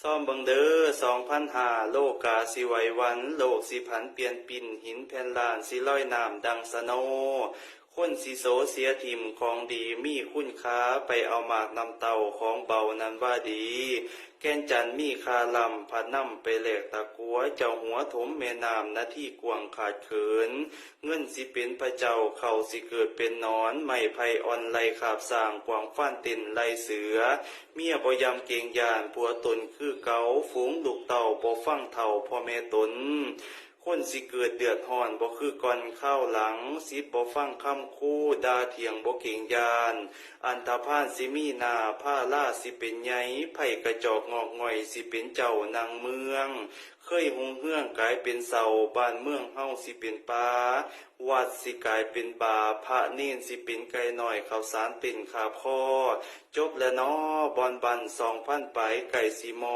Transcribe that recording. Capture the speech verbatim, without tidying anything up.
ซ่อมเบิ่งเด้อ สองพันห้า โลกาสิไหวหวั่น โลกสิผันเปลี่ยนปิ้น หินแผ่นล้านสิลอยน้ำดังสะโน คนสิโสเสียถิ่มของดีมีคุณค่า ไปเอาหมากน้ำเต้าของเบานั้นว่าดี แก่นจันทน์มีค่าล้ำ พัดนำไปแลกตะกั๋ว เจ้าหัวถมแม่น้ำ นาทีกว้างขาดเขิน เงินสิเป็นพระเจ้า เข้าสิเกิดเป็นหนอน ไม้ไผ่อ่อนไล่คาบซ้าง กวางฟานเต้นไล่เสือ เมียบ่ยำเกรงย้าน ผัวตนคือเก่า ฝูงลูกเต้าบ่ฟังเฒ่าพ่อแม่ตน คนสิเกิดเดือดร้อน บ่คือก่อนคราวหลัง ศิษย์บ่ฟังคำครู ด่าเถียงบ่เกรงย้าน อันธพาลสิมีหน้า พาลาสิเป็นใหญ่ ไพร่กระจอกงอกง่อย สิเป็นเจ้านั่งเมือง เคยฮุ่งเฮืองกลายเป็นเศร้า บ้านเมืองเฮาสิเป็นป่า วัดสิกลายเป็นบา พระเณรสิเป็นไก่น้อย ข้าวสารเต้นคาบคอ จบแล้วน้อ บ่อนบั้นสองพันปลาย ใกล้สิมอ